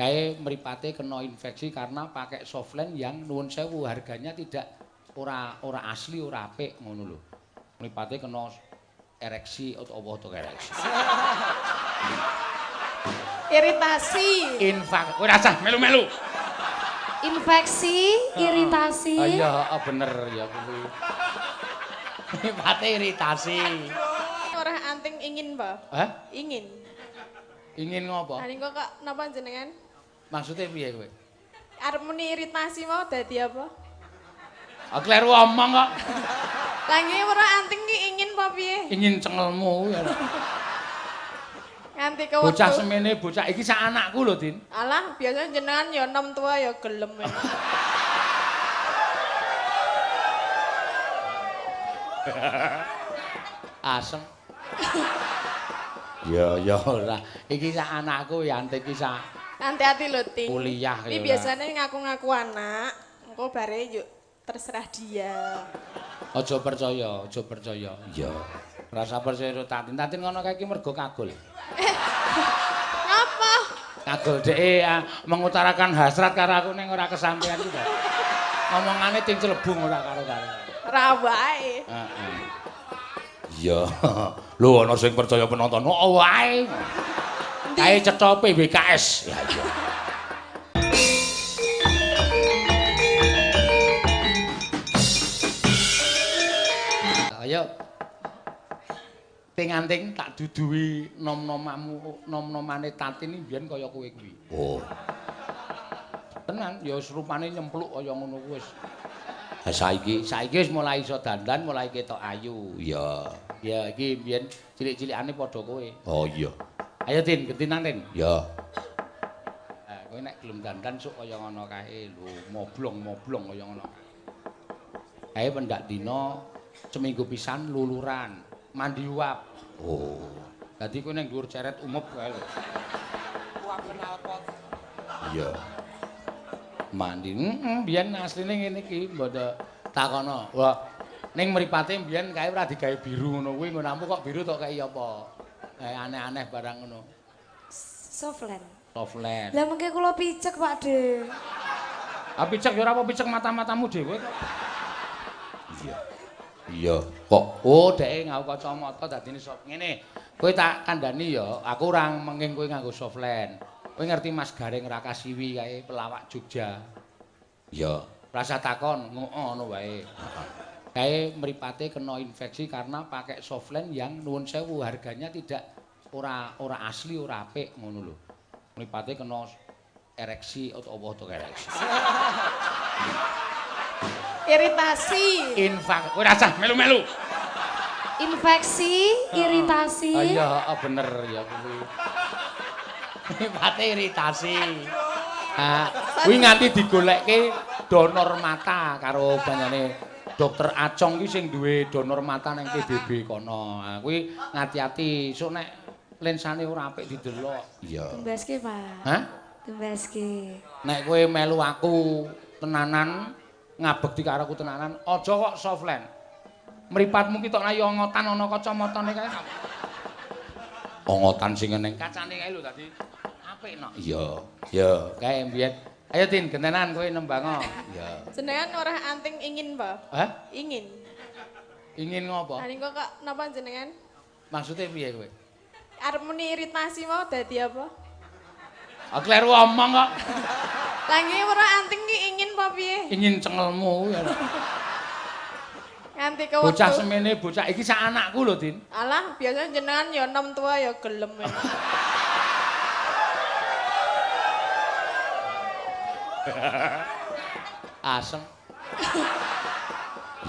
Kae mripate kena infeksi karena pakai softland yang nuwun sewu harganya tidak ora asli, ora apik ngono lho. Mripate kena ereksi atau apa to ereksi. Iritasi. Infak. Kowe rasah melu-melu. Infeksi, iritasi. Oh iya, bener ya kuwi. Mripate iritasi. Ora anting ingin, Pak. Hah? Ingin. Ingin ngopo? Ha niku kok napa jenengan? Maksudnya piye kowe? Arep muni iritasi mau dadi apa? Ah kleru omong kok. Lah nggih ora anting ki ingin apa piye? Ingin cengelmu ya. Nganti kewektu. Bocah semene bocah iki sak anakku lho, Din. Alah, biasanya jenengan ya enom tua ya gelem. Asem. Ya ya ora. Iki sak anakku ya anting iki sak. Hati-hati lho, Ting. Kuliah ya. Iki biasanya ngaku-ngaku anak, engko bare yuk terserah dia. Aja percaya, aja percaya. Iya. Rasa percaya karo Tatin. Tatin ngono kae iki mergo kagol. Ngapa? Kagol dheke mengutarakan hasrat karo aku ning ora kesampean iki. Ngomongane ting celebung ora karo-karo. Ra wae. Heeh. Iya. Lho ana sing percaya penonton. Oh wae. Kae cetha PWKS. Ya iya. Ayo. Ting-anting tak duduhi nom-nomamu, nom-nomane Tatin iki mbiyen kaya kowe kuwi. Oh. Tenan, ya wis rupane nyempluk kaya ngono kuwi wis. Ha saiki wis mulai iso dandan, mulai ketok ayu. Iya. Ya iki mbiyen cilik-cilikane padha kowe. Oh iya. Ayo Tin, gentinan Tin. Ya. Nah, kowe nek gelem dandan sok kaya ngono kae lho, moblong-moblong kaya ngono kae. Kae pendak dina seminggu pisan luluran, mandi uap. Oh. Dadi kowe ning dhuwur ceret umep kae lho. Uap knalpot. Iya. Mandi. Heeh, biyen asline ngene iki mboten takono. Wah, ning mripate biyen kae ora digawe biru ngono kuwi, nggonmu kok biru tok kaya apa? Aneh-aneh barang ngono. Softland. Softland. Lah mengke kula picek, Pak De. Ah picek ya ora apa picek mata-matamu dhewe kok. Iya. Iya, kok oh dheke nganggo kacamata dadine soft ngene. Kowe tak kandhani ya, aku ora menging kowe nganggo softland. Kowe ngerti Mas Gareng Rakasiwi kae pelawak Jogja. Iya, rasa takon ngono wae. Kae mripate kena infeksi karena pakai softland yang nuwun sewu harganya tidak ora asli, ora apik ngono lho. Mripate kena ereksi atau apa to ereksi. Iritasi. Infak. Kowe rasah melu-melu. Infeksi, iritasi. Oh iya, bener ya kuwi. Mripate iritasi. Ah, kuwi nganti digolekke donor mata karo banyane Dokter Acong ki sing duwe donor mata nang PBB kono. Ha kuwi ngati-ati, sok nek lensane ora apik didelok. Iya. Tumbaske, Pak. Hah? Tumbaske. Nek kowe melu aku tenanan, ngabekti karo aku tenanan, aja kok softland. Mripatmu ki tok ayo ongotan ana kacamatane kae. Ongotan sing neng kacane kae lho dadi apik nok. Iya. Ya, kae mbiyen. Ayo Tin, gentenan kowe nembango. Iya. Jenengan ora anting ingin, Pak? Hah? Ingin. Ingin ngopo? Ha niku kok napa jenengan? Maksudnya piye kowe? Arep muni iritasi mau dadi apa? Ah kleru omong kok. Lah nggih ora anting ki ingin apa piye? Ingin cengelmu ya. Nganti kewektu. Bocah semene bocah iki sak anakku lho, Din. Alah, biasanya jenengan ya enom tua ya gelem. Asem.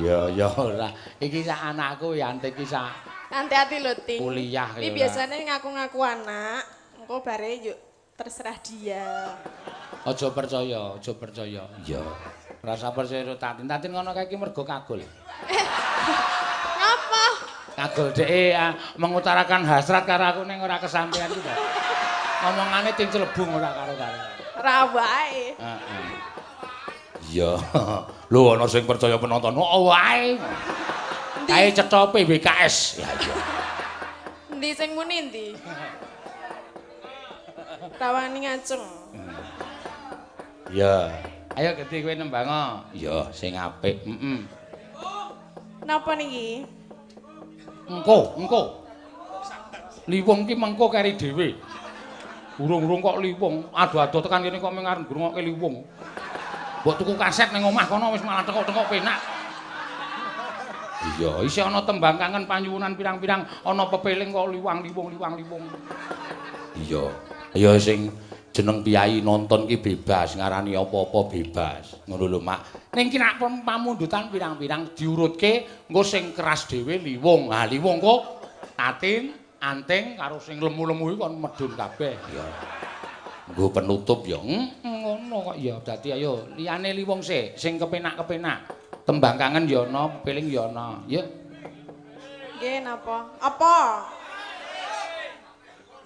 Ya ya ora. Iki sak anakku ya anting iki sak. Hati-hati lho, Ting. Kuliah ya. Iki biasanya ngaku-ngaku anak, engko bare yuk terserah dia. Aja percaya, aja percaya. Iya. Rasa percaya karo Tatin. Tatin ngono kae iki mergo kagol. Ngapa? Kagol dheke mengutarakan hasrat karo aku ning ora kesampean iki. Ngomongane ting celebung ora karo-karo. Ra wae. Heeh. Iya. Lho ana sing percaya penonton. Oh wae. Kae cetha PWKS. Ya iya. Endi sing muni endi? Rawani ngaceng. Iya. Ayo gedhe kowe nembang. Iya, sing apik. Heeh. Napa niki? Engko, engko. Liwung ki mengko keri dhewe. Urung-urung kok liwung, ado-ado tekan kene kok mung arep ngrungokke liwung. Mbok tuku kaset ning omah kono wis malah tekok-tekok penak. Iya, isih ana tembang kangen panyuwunan pirang-pirang, ana pepeling kok liwang-liwung liwang-liwung. Iya. Ya sing jeneng piyai nonton ki bebas, ngarani apa-apa bebas. Ngono lho, Mak. Ning ki nek pamundutan pirang-pirang diurutke engko sing keras dhewe liwung. Ha liwung kok Tatin, anting karo sing lemu-lemu iki kon medhun kabeh. Iya. Nggo penutup ya. Ngono kok ya. Dadi ayo liyane liwung sik, sing kepenak-kepenak. Tembang kangen ya ana, pepeling ya ana. Ya. Nggih napa? Apa?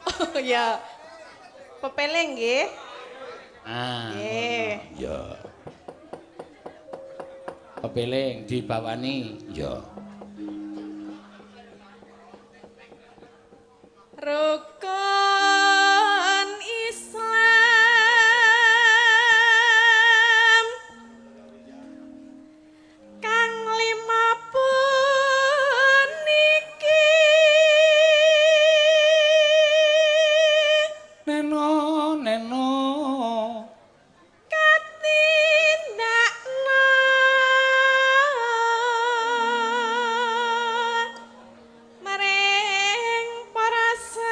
Oh ya. Pepeling nggih. Ah. Nggih. Ya. Pepeling dibawani. Ya. Rukun Islam kang lima puniki neno neno katindakna maring para sama.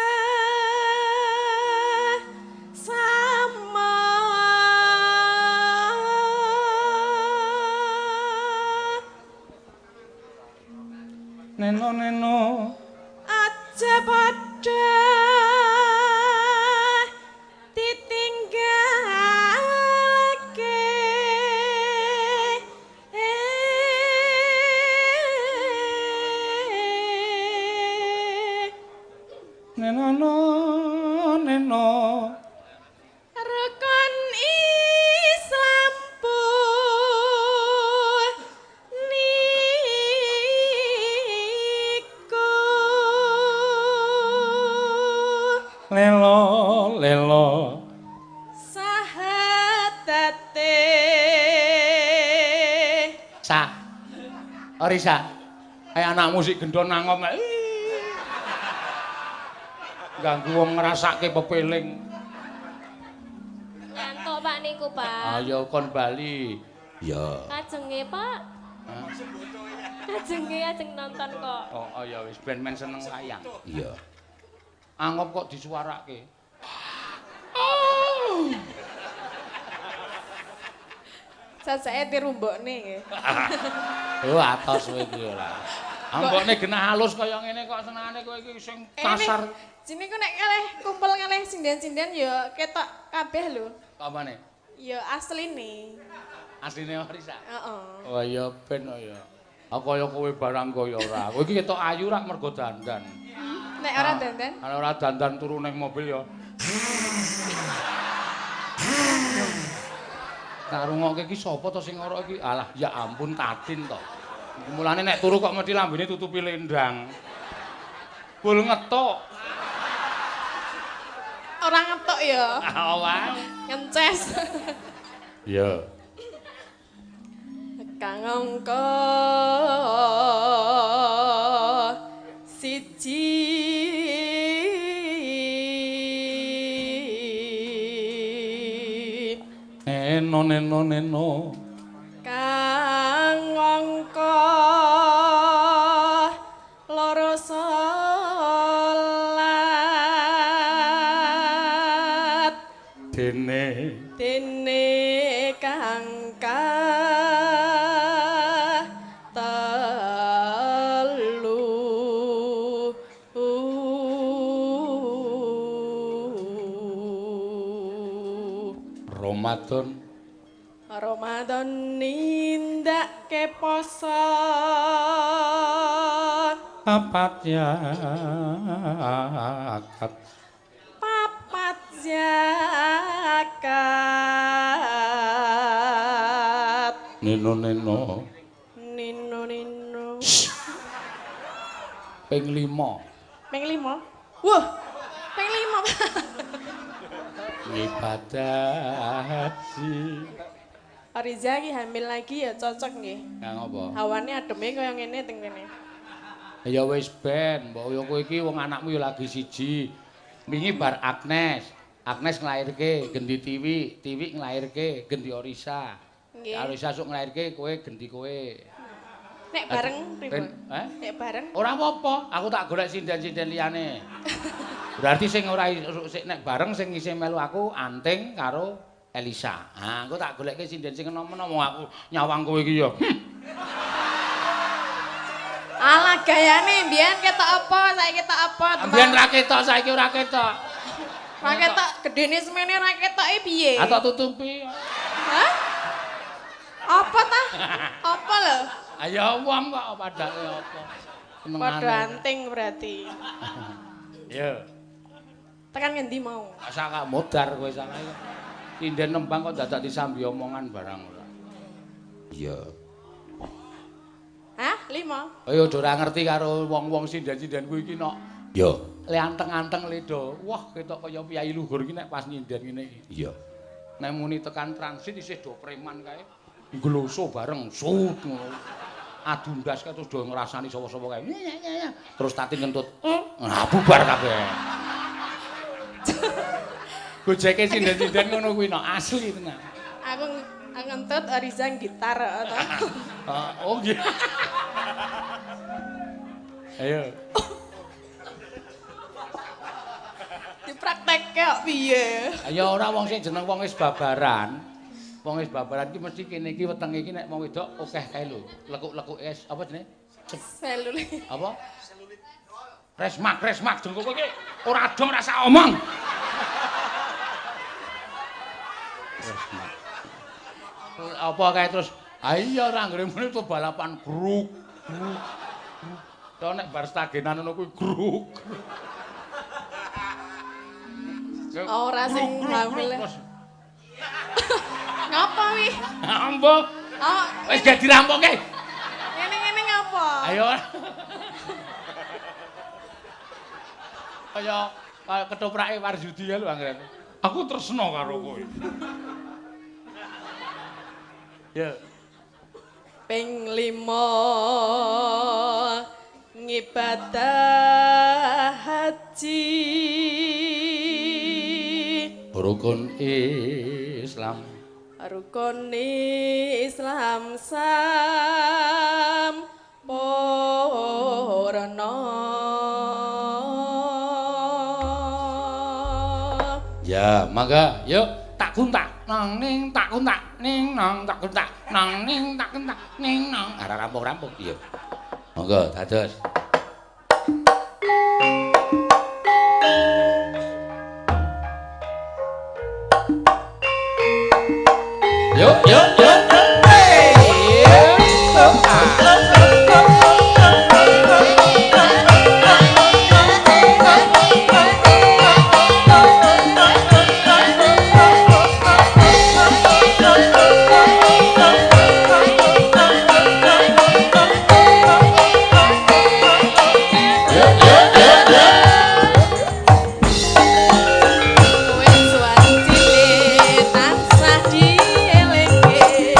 Neno neno aja padha ditinggalake neno no neno rukun Islam puniku lelo lelo sahadate sa Orisa ayo anakmu sik gendon nangom ganggu wong ngrasake pepeling. Ngantuk Pak niku Pak. Ayo kon bali. Ya. Kajenge Pak. Kajenge ajeng nonton kok. Oh, oh ya wis ben men seneng wayang. Iya. Angop kok disuarake. Sasake dirumbokne nggih. Oh atos kowe iki ora. Ambokne genah halus kaya ngene kok senengane kowe iki sing kasar. Jene ku nek kalih kumpul kalih sinden-sinden ya ketok kabeh lho. Apane? Ya asline. Asline Orisa? Heeh. Oh ya ben oh ya. Aku kaya kowe barang kaya ora. Kowe iki ketok ayu rak mergo dandan. Nek ora dandan? Nek ora dandan turu ning mobil ya. Tak rungokke iki sapa to sing ngorok iki? Alah ya ampun Tatin to. Mulane nek turu kok mesti lambene tutupi lendang. Bul ngetok. Ora ngetok ya. Awan. Ngences. Iya. Kang angka siji neno neno neno kang angka loro salat dene dene kang telu Ramadan Ramadan nindakake poso papat zakat papat zakat nino nino nino nino ping 5 ping 5 wah ping 5. Ngibadah haji. Oriza iki hamil lagi ya cocok nggih. Ya ngopo? Hawane ademe kaya ngene teng kene. Ya wis ben, mbok yo kowe iki wong anakmu ya lagi siji. Wingi bar Agnes. Agnes nglairke gendi Tiwi, Tiwi nglairke gendi Orisa. Nggih. Orisa sok nglairke kowe gendi kowe. Nek bareng pripun? Eh? Nek bareng Ora apa-apa, aku tak golek sinden-sinden liyane. Berarti sing ora sing nek bareng sing isih melu aku Anting karo Elisa. Ha, aku tak golekke sinden sing enom-enom wong aku nyawang kowe iki ya. Alah gayane mbiyen ketok apa saiki ketok apa? Mbiyen ra ketok saiki ora ketok. Ra ketok gedene semene ra ketoke piye? Ah tak tutupi. Hah? Apa ta? Apa lho? Ayo wong kok padake apa. Senengane. Padha anting berarti. Iya. Tekan ngendi mau? Asa kak modar kowe salah. Sinden nembang kok dadak disambi omongan barang ora. Iya. Hah? 5. Ayo do ora ngerti karo wong-wong sinden-sinden kuwi iki nok. Iya. Le anteng-anteng le do. Wah, ketok kaya piyai luhur iki nek pas nyinden ngene iki. Iya. Nek muni tekan transit isih do preman kae. Ngloso bareng sut ngono. Adu ndas kae terus do ngrasani sapa-sapa kae. Terus Tatin ngentut. Nah, bubar kabeh. Gojeke sinden-sinden ngono kuwi nok asli tenan. Aku ngentut Oriza gitar to. Oh nggih. Ayo. Dipraktekke kok piye? Ya ora wong sing jeneng wong wis babaran. Wong wis babaran ki mesti kene iki wetenge iki nek wong wedok akeh kae lho. Lekuk-lekuk es apa jenenge? Selulit. Apa? Selulit. Resmak, resmak jengko kowe iki ora dong rasa omong. Resmak. Apa kae terus ha iya ora anggere muni tuh balapan gruk gruk. To nek bar stagenan ngono kuwi gruk. Ora sing hamil. Ngapa wi? Ambo. Oh, wis gak dirampoke. Ngene-ngene ngapa? Ayo. Kaya ketoprake Waryudi ya lho anggere. Aku tresno karo kowe. Ya. Ping 5 ngibadah haji. Rukun Islam. Rukun Islam sampurna. Ya, mangga, yuk tak kuntak nang ning tak kuntak ning nang tak kuntak nang ning tak kuntak ning nang ora rampung-rampung. Iya. Monggo dados. Yuk, yuk, yuk. Wis cilik tansah dielingke.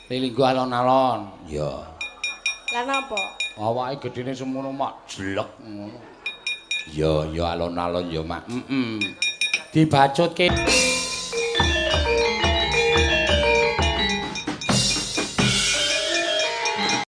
Lilinggo alon-alon. Ya. Lah napa? Awake gedene semono mak jelek ngono. Ya, ya alon-alon ya, Mak. Heeh. Dibacutke.